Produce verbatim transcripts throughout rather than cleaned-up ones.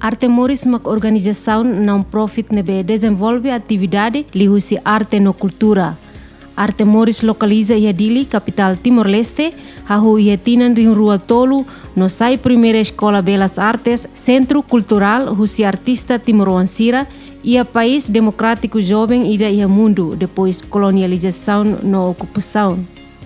Arte Moris mak organizasaun non-profit ne'ebé dezenvolve atividade liuhusi arte no kultura. Arte Moris lokaliza iha Dili, kapitál Timor-Leste, hahú iha tinan rihun rua tolu, no sai primeira eskola Belas Artes, sentru kulturál husi artista timoroan sira, iha país demokrátiku joven ida iha mundu, depois kolonializasaun no okupasaun.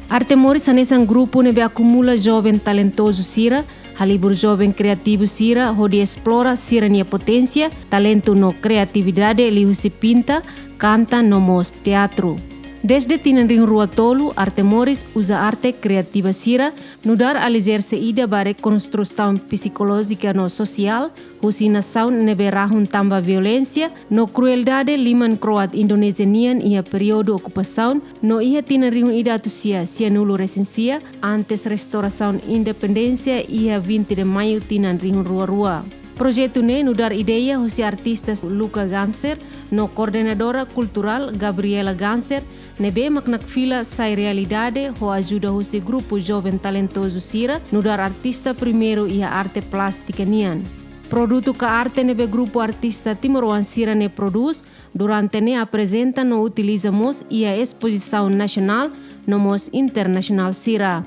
Arte Moris hanesan grupu ne'ebé akumula joven talentozu sira, halibur joven kriativu sira hodi esplora sira-nia poténsia, talentu no kriatividade liuhusi pinta, kanta no mós teatru. Dezde tinan rihun rua tolu, Arte Moris uza arte kriativa sira nu'udar aliserse ida ba rekonstrusaun psikolójika no sosiál husi nasaun ne'ebé rahun tanba violénsia no krueldade liman kro'at Indonézia nian iha períodu okupasaun no iha tinan rihun ida atus sia sianulu resin sia, antes restaurasaun independénsia iha vinte de Maiu tinan rihun rua rua. Projetu ne'e nu'udar ideia husi artista Luca Ganser no koordenadora kulturál Gabriela Ganser, ne'ebé mak nakfila sai realidade ho ajuda husi grupu joven talentozu sira nu'udar artista primeiru iha arte plástika nian. Produtu ka arte ne'ebé grupu artista timoroan sira-ne'e prodús durante ne'e aprezenta no utiliza mós iha espozisaun nasionál no mós internasionál sira.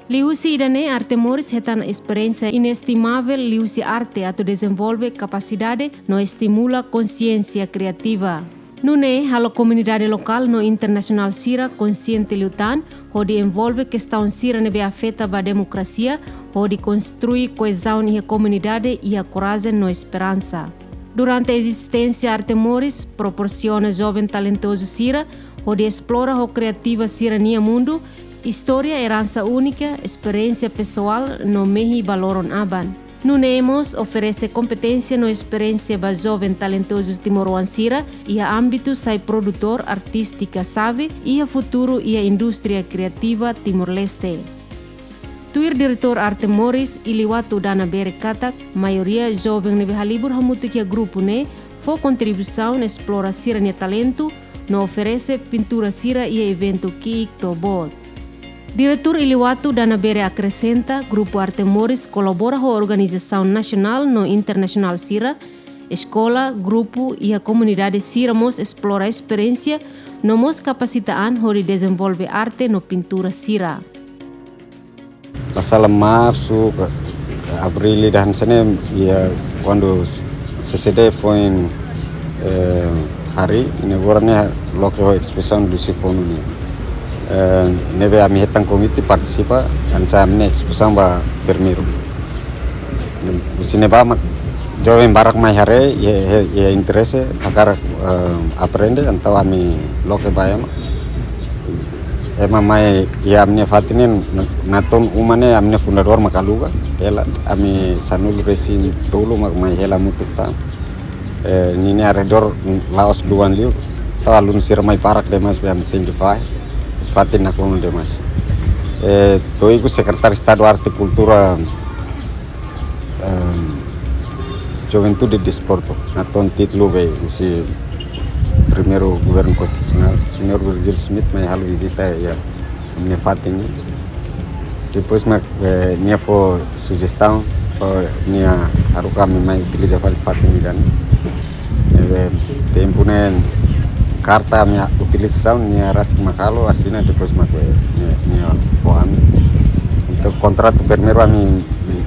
Liuhusi ida-ne'e, Arte Moris hetan esperiénsia inestimável liuhusi arte atu dezenvolve kapasidade no estimula konsiénsia kriativa. Nune'e halo komunidade lokál no internasionál sira konsiente liután hodi envolve kestaun sira ne'ebé afeta ba demokrasia, hodi konstrui koezaun iha komunidade iha korajen no esperansa. Durante ezisténsia, Arte Moris proporsiona joven talentozu sira hodi esplora ho kriativa sira-nia mundu, istória, eransa únika, esperiénsia pesoál no mehi ba loron aban. Nune'e mós oferese kompeténsia no esperiénsia ba joven talentozu timoroan sira iha ámbitu sai produtór artístika xave iha futuru iha indústria kriativa Timor-Leste. Tuir diretór Arte Moris, Iliwatu Dana Bere katak, maioria joven ne'ebé halibur hamutuk iha grupu ne'e fó kontribuisaun esplora sira-nia talentu no oferese pintura sira iha eventu ki'ik to'o boot. Diretór Iliwatu Dana Bere akresenta, grupu Arte Moris kolabora ho organizasaun nasionál no internasionál sira, eskola, grupu iha komunidade sira mós esplora esperiénsia no mós kapasita an hodi dezenvolve arte no pintura sira. Pasal marsu, abríl ida hanesan ne'e, iha kuandu C C D foin, eh, harii, ne'e agora ne'e loke ho espozisaun husi funu ne'e. Eh, ne'ebé ami hetan konvite partisipa, hanesan ami-nia espozisaun ba primeiru. Husi ne'ebá mak joven barak mai haree, iha, iha, iha interese, hakarak, eh, aprende, entaun ami loke ba ema. Ema mai iha ami-nia fatin ne'e, na-, natoon uma ne'e ami-nia fundadór mak aluga, hela, ami sanulu resin tolu mak mai hela hamutuk tan. Eh, ninia arredór la'ós luan liu, entaun alun sira mai barak demais, be ami tenke fahe, fatin nakonu demais. Eh, to'o ikus Sekretáriu Estadu Arte Kultura, ehm, Juventude e Desportu, natoon títulu be husi primeiru governu konstitusionál, Señór Virgílio Schmidt mai halo vizita iha ami-nia fatin ne'e. Depois mak, eh, nia fó sujestaun, fó nia haruka ami mai utiliza fali fatin ida-ne'e. Eh, tempu ne'e karta ami utilizasaun, nia rasik mak halo, asina, depois mak, eh, nia, nia fó ami. Entaun kontratu primeiru ami,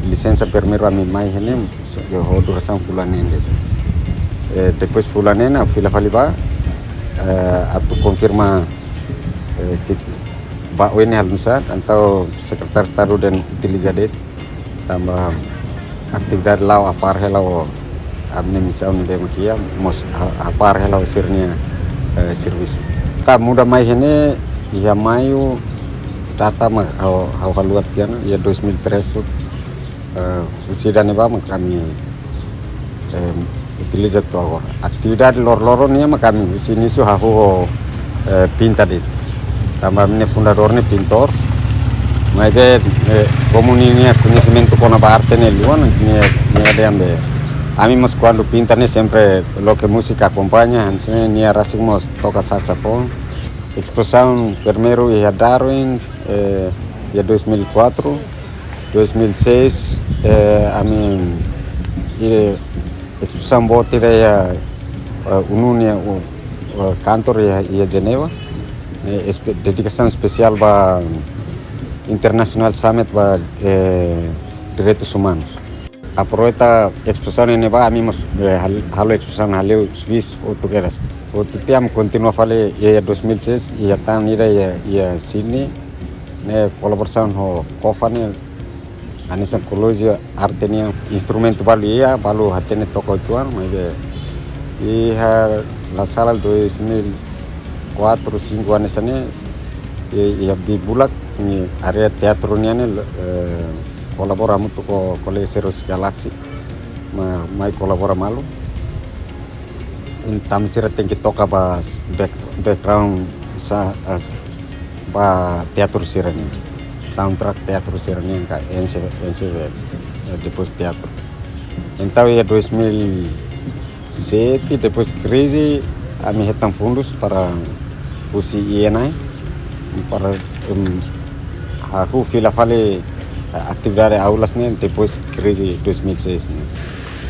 lisensa primeiru ami mai iha ne'e, so, ho durasaun fulan neen de'it. Eh, depois fulan neen ne'e fila fali ba, eh, atu konfirma, eh, se ba oin ne'e halo nusá, entaun Sekretáriu Estadu dehan utiliza de'it, tanba atividade la'o hapar hela ho ami-nia misaun ne'ebé mak iha, mós ha-, hapar hela ho sira-nia, eh, servisu. Ita muda mai iha ne'e, iha Maiu, data mak ha'u, ha'u haluha tiha ona, iha dois mil e três, eh, husi ida-ne'ebá mak ami, eh, utiliza to'o agora. Atividade loroloron nian mak ami husi inísiu hahú ho, eh, pinta de'it. Tanba ami-nia fundadór ne'e pintór. Maibé, eh, komu ninia koñesimentu kona-ba arte ne'e luan, nia, nia dehan be. Ami mós kuandu pinta ne'e sempre loke múzika akompaña, hanesan ne'e nia rasik mós toka saxofone. Espozisaun primeiru iha Darwin, eh, iha dois mil e quatro, dois mil e seis, eh, ami, eh, Espozasaun boot ida iha, eh, ONU nia, eh, kantor iha, iha Jeneva. Eh, espe-, dedikasaun espesiál ba International Summit ba, eh, Direitus Umanus. Aproveita espozasaun ne'ebá, ami mós, eh, hal-, halo espozasaun hale'u Swiss hotu kedas. Hotu tiha ami kontinua fali iha dois mil e seis, iha tan ida iha, iha Sydney, ne'e kolaborasaun ho COFA ne'e, hanesan Kolójiu Arte nian, instrumentu balu iha, balu hatene toka uitoan, maibé iha la sala dois mil e quatro, cinco hanesan ne'e, i-, iha Bibulak, nia área teatru nian ne'e, eh, kolabora hamutuk ho kolega sira husi Galaxy, ma-, mai kolabora malu. Entaun sira tenke toka ba back-, background sa-, eh, ba teatru sira-nian. Soundtrack teatru sira-nian ka ense, ense, eh, depois teatru. Entaun iha dois mil e sete, depois krize, ami hetan fundus para husi I N I, para, em, hahú fila fali, eh, atividade aulas ne'e, depois krize dois mil e seis ne'e.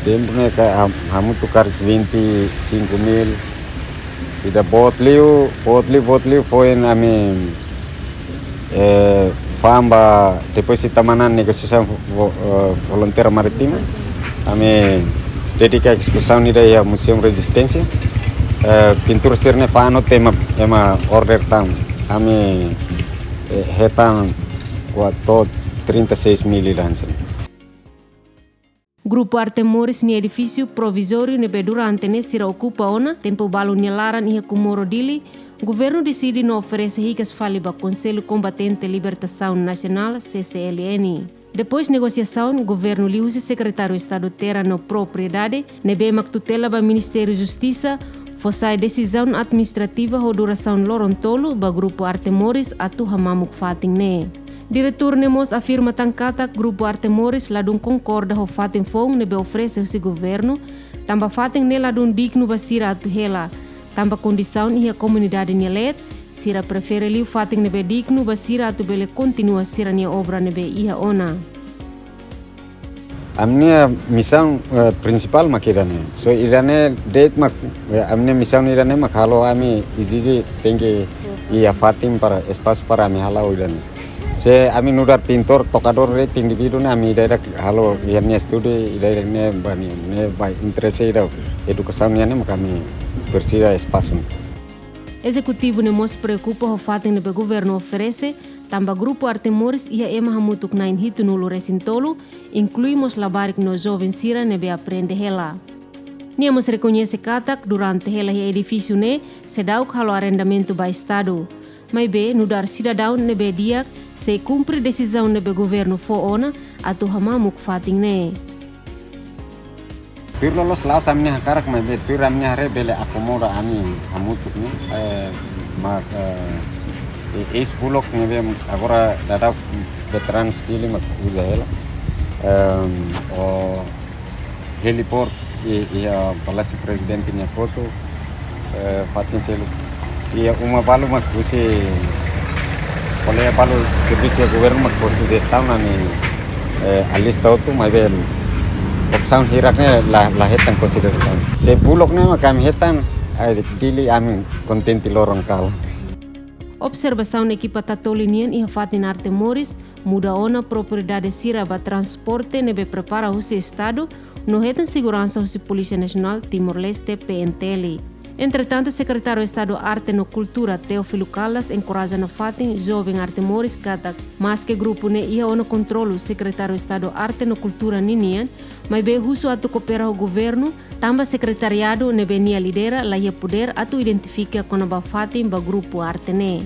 Tempu ne'e ka, ha-, hamutuk karik vinte e cinco mil. Ida boot liu, boot liu, boot liu foin ami, eh, fa'an ba, depois ita manán negosiasaun vo-, eh, fronteira marítima. Ami dedika espozasaun ida iha Museum Resistência. Eh, pintura sira-ne'e fa'an hotu ema, ema order tan. Ami, eh, hetan kuater, trinta e seis mil ida hanesan ne'e. Grupu Arte Moris nia edifísiu provizóriu ne'ebé durante ne'e sira okupa ona tempu balu nia laran iha Comoro, Dili, governu deside no oferese hikas fali ba Konsellu Kombatente Libertasaun Nasionál, C C L N. Depois negosiasaun, governu liuhusi Sekretáriu Estadu Terra no Propriedade, ne'ebé mak tutela ba Ministériu Justisa, fó sai desizaun administrativa ho durasaun loron tolu ba Grupu Arte Moris atu hamamuk fatin ne'e. Diretór ne'e mós afirma tan katak Grupu Arte Moris ladún konkorda ho fatin foun ne'ebé oferese husi governu, tanba fatin ne'e ladún dignu ba sira atu hela, tanba kondisaun iha komunidade nia leet, sira prefere liu fatin ne'ebé dignu ba sira atu bele kontinua sira-nia obra ne'ebé iha ona. Ami-nia misaun, eh, prinsipál mak ida-ne'e. So ida-ne'e de'it mak, eh, ami-nia misaun ida-ne'e mak halo ami ezije tenke iha fatin para espasu para ami hala'o ida-ne'e. Se ami nu'udar pintór, tokadór de'it indivíduu ne'e ami ida-idak halo iha nia estúdiu ida-idak ne'e ba nia, ne'e ba interese ida edukasaun nian ne'e mak ami presiza espasu. Ezekutivu ne'e mós preokupa ho fatin ne'ebé governu oferese, tanba Grupu Arte Moris iha ema hamutuk na'in hitunulu resin tolu, inklui mós labarik no joven sira ne'ebé aprende hela. Nia mós rekoñese katak durante hela iha edifísiu ne'e, seidauk halo arrendamentu ba Estadu. Maibé, nu'udar sidadaun ne'ebé di'ak, sei kumpre desizaun ne'ebé governu fó ona atu hamamuk fatin ne'e. Tuir loloos la'ós ami-nia hakarak, maibé tuir ami-nia haree bele akomoda ami hamutuk ne'e. Eh, mak, eh, e-, eis-buluk ne'ebé agora daudaun veteranus Dili mak uza hela. Em, o heliport i, iha Palásiu Prezidente nia kotuk, eh, fatin seluk. Iha uma balu mak husi kolega balu servisu iha governu mak husi dezde taun ami, eh, alista hotu, maibé opsaun hirak ne'e la, la hetan konsiderasaun. Se buluk ne'e mak ami hetan, eh, Dili ami kontente loron kalan. Observasaun ekipa Tatoli nian iha fatin Arte Moris, muda ona propriedade sira ba transporte ne'ebé prepara husi Estadu, no hetan seguransa husi Polísia Nasionál Timor-Leste, P N T L. Entretantu, Sekretáriu Estadu Arte no Kultura, Teófilo Caldas, enkoraja nafatin joven Arte Moris katak, maske grupu ne'e iha ona kontrolu Sekretáriu Estadu Arte no Kultura ninian, maibé husu atu koopera ho governu, tanba sekretariadu ne'ebé nia lidera la iha podér atu identifika kona-ba fatin ba grupu arte ne'e.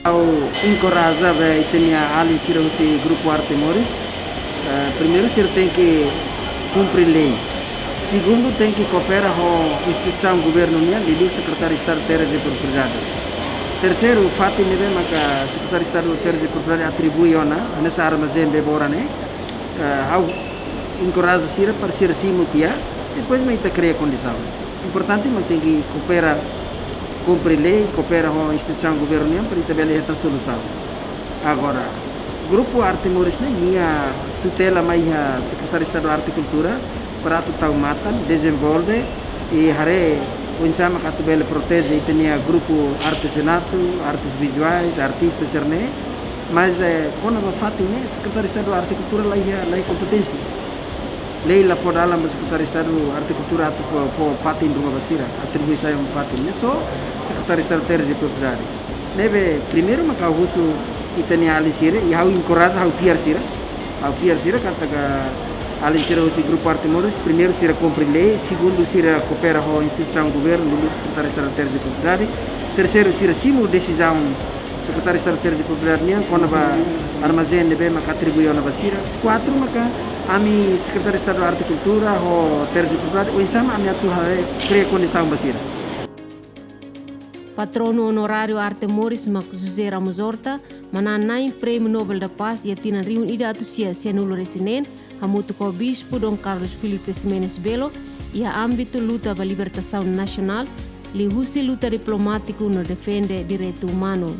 Ha'u enkoraja ba ita-nia alin sira husi Grupu Arte Moris. Eh, primeiru, sira tenke kumpre lei. Segundu, tenke koopera ho instituisaun governu nian, liuliu Sekretáriu Estadu Terras e Propriedade. Terseiru, fatin ne'ebé maka Sekretáriu Estadu Terras e Propriedade atribui ona, hanesan armazén Bebora ne'e. Eh, ha'u enkoraja sira para sira simu tiha, depois mak ita kria kondisaun. Importante mak tenke koopera, kumpre lei, koopera ho instituisaun governu nian para ita bele hetan solusaun. Agora, Grupu Arte Moris ne'e, nia tutela mai iha Sekretáriu Estadu Arte Kultura, para atu tau matan, dezenvolve, i haree oinsá mak atu bele proteje ita-nia grupu artezanatu, artes vizuais, artista sira-ne'e, mas, eh, kona-ba fatin ne'e, Sekretáriu Estadu Arte Kultura la iha, la iha kompeténsia. Lei la fó dalan ba Sekretáriu Estadu Arte Kultura atu fó, fó fatin ruma ba sira, atribuisaun fatin ne'e, só Sekretáriu Estadu Terras i Propriedade. Ne'ebé, primeiru maka husu ita-nia alin sira, i ha'u enkoraja, ha'u fiar sira. Ha'u fiar sira, katak alin sira husi Grupu Arte Moris, primeiru sira kumpre lei, segundu sira koopera ho instituisaun governu, liuliu Sekretáriu Estadu Terras i Propriedade. Terseiru, sira simu desizaun Sekretáriu Estadu Terras i Propriedade nian, kona-ba armazén ne'ebé maka atribui ona ba sira. Kuatru maka ami Sekretáriu Estadu Arte Kultura ho Terras i Propriedade, oinsá mak ami atu haree kria kondisaun ba sira. Patronu onoráriu Arte Moris mak José Ramos Horta, manán-na'in Prémiu Nobel da Paz iha tinan rihun ida atus sia sianulu-resin-neen, hamutuk ho Bispu Dom Carlos Filipe Ximenes Belo, iha ámbitu luta ba libertasaun nasionál, liuhusi luta diplomátiku no defende direitu umanu.